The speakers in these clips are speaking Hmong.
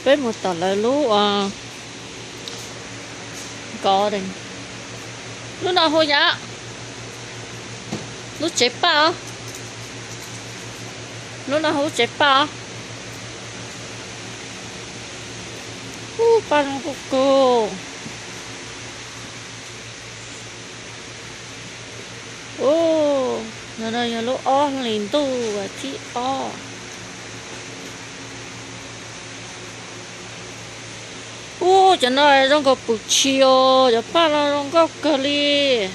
Peb mus tom lawv lub garden. Lub no hu yam, lub tsev paj os. Lub no hu lub tsev paj os. Ub, paj zoo kawg kawg. Ub, no yog lub ob hlis ntuj thib ob. Ub, cov no zoo nkaus pum tshis os, cov paj no zoo nkauj kawg li.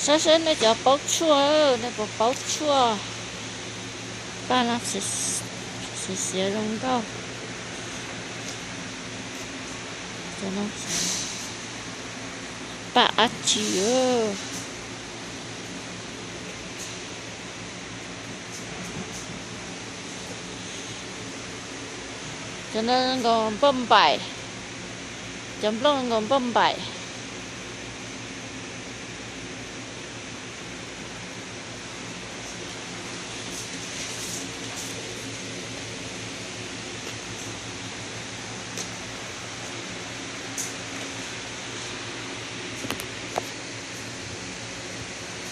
Saib saib nej cov paub tshuaj, nej puas paub tshuaj? Paj no xiav xiav zoo nkauj. Paj dab tsi? Cov no nkaus npauj npaim, cov nplooj nkaus npauj npaim.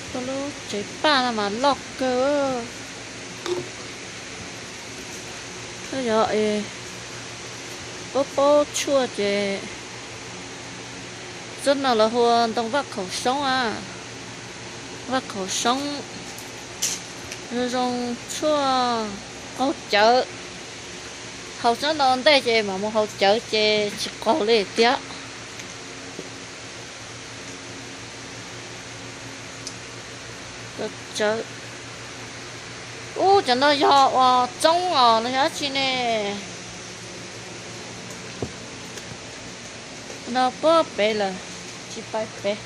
Koj lub tsev paj no mas loj kawg. Koj yog paub paub tshuaj ces tsob no lawv hu ua ntoo vaj khaum soob a. Vaj khaum soob zoo zoo tshuaj qaug cawv. Haus tsob no ntej ces mam mus haus cawv ces tsis qaug li tiag. Ub, cov no yog ua txoob os los yog dab tsi ne? No puag pem lawm, tsis pais pem.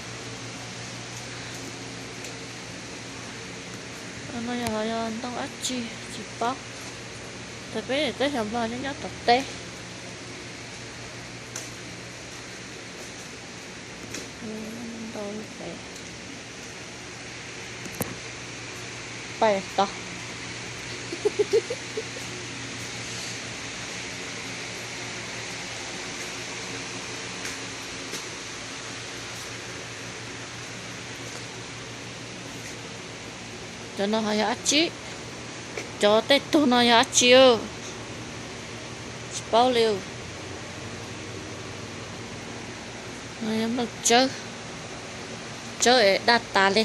No yog los yog ntoo dab tsi tsis paub. Thaum peb teb chaws Nplog nyob nyob tom teb. Ntau pem. Pais tod. Cov no ho yog dab tsi? Cov tej tug no yog dab tsi? Tsis paub li. Nplooj tsawb, tsawb es daj tas li.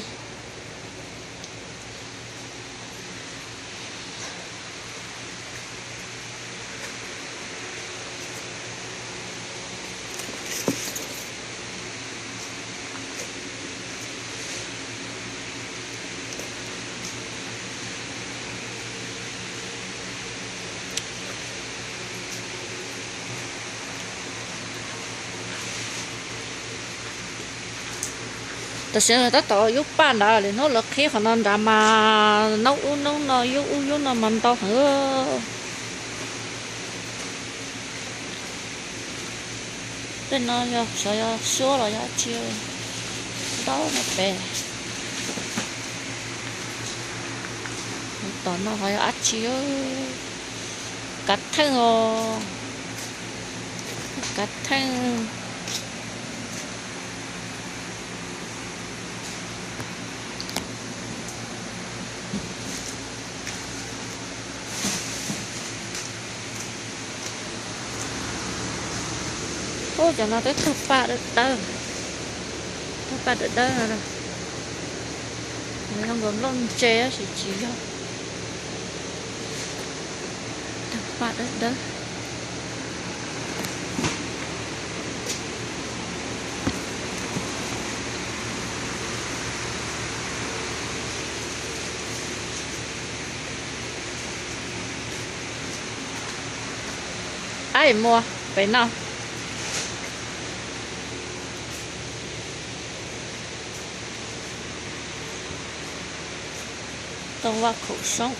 Tam sim no tab tom yub paj nrad, lwm hnub lawv qhib qhov no nrad mas noob ub noob no yub ub yub no mas ntau heev. Tej no yog xyov yog suab los yog dab tsi, ntau no pem. Tom no ho yog dab tsi? Kav theej os, kav theej. Ub, cov no twb tawg paj dawb dawb, tawg paj dawb dawb no. Nws zoo nkaus nplooj ntse tab sis tsis yog, tawg paj dawb dawb. Aib, muaj pem no. Tooj vaj khaum soob.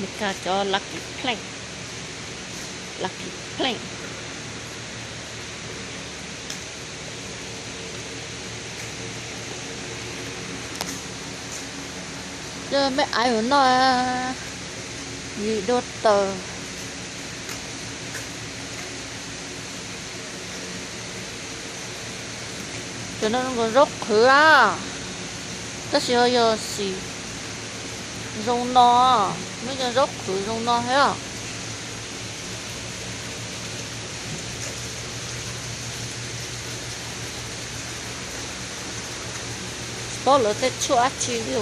Meskas cov lucky plane, lucky plane. Mej aiv ua noj, yim dua taws. Cov no nkaus zaub qhwv a, tab sis ho yog xim zoo no, muaj cov zaub qhwv zoo no thiab. Tsis paub lawv tej tshuaj dab tsi li.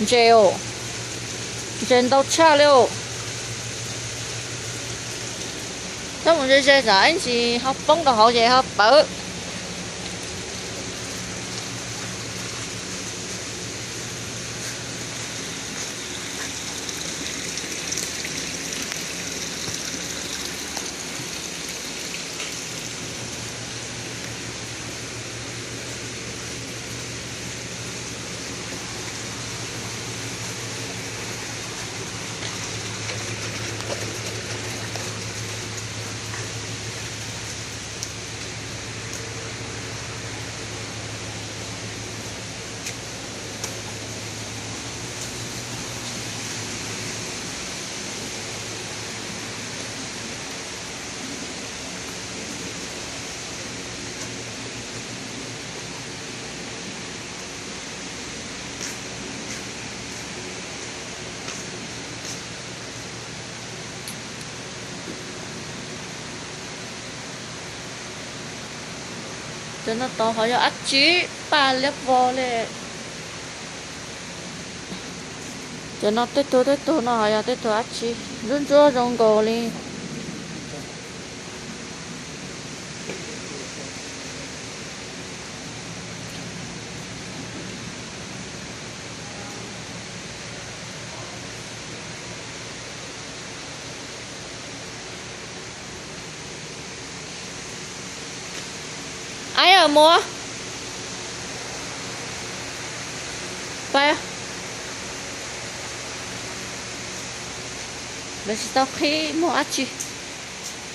Ntses os, ntses ntau tshaj li os. Coj mus ze ze tsam ib ntsis ho poob rau hauv ces ho pawv. Cov no tod ho yog dab tsi, paj liab vog li. Cov no tej tug tej tug no ho yog tej tug dab tsi, ntsuab ntsuab zoo nkaus li. Aib, mus, pab. Lawv tsis tau qhib muag dab tsi,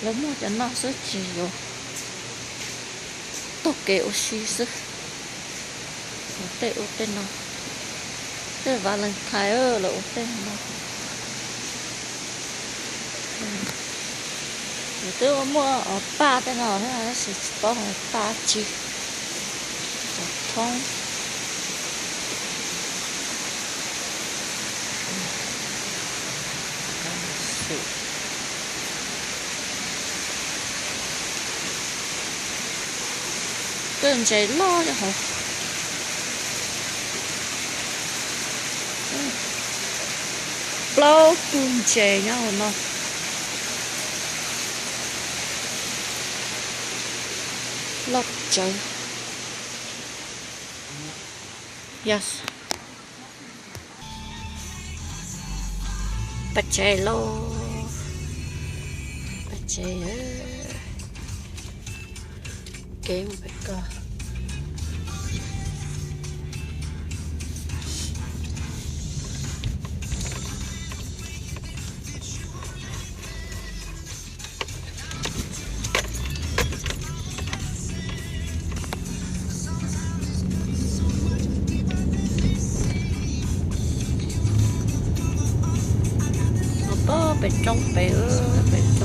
lawv muag cov no xwb tsis yuav. Taug kev ua si xwb. Ua tej ua tej no, tej Valentine lawv ua tej no. Twb muaj paj tej no thiab tab sis tsis paub paj dab tsi. Cov thoob. Tej ntses loj nyob hauv. Plaub tug ntses nyob hauv no. Loj tsawv. Yes. Paj tsev lauj, paj tsev, kev mus pem ko. Mus pem roob pem, pem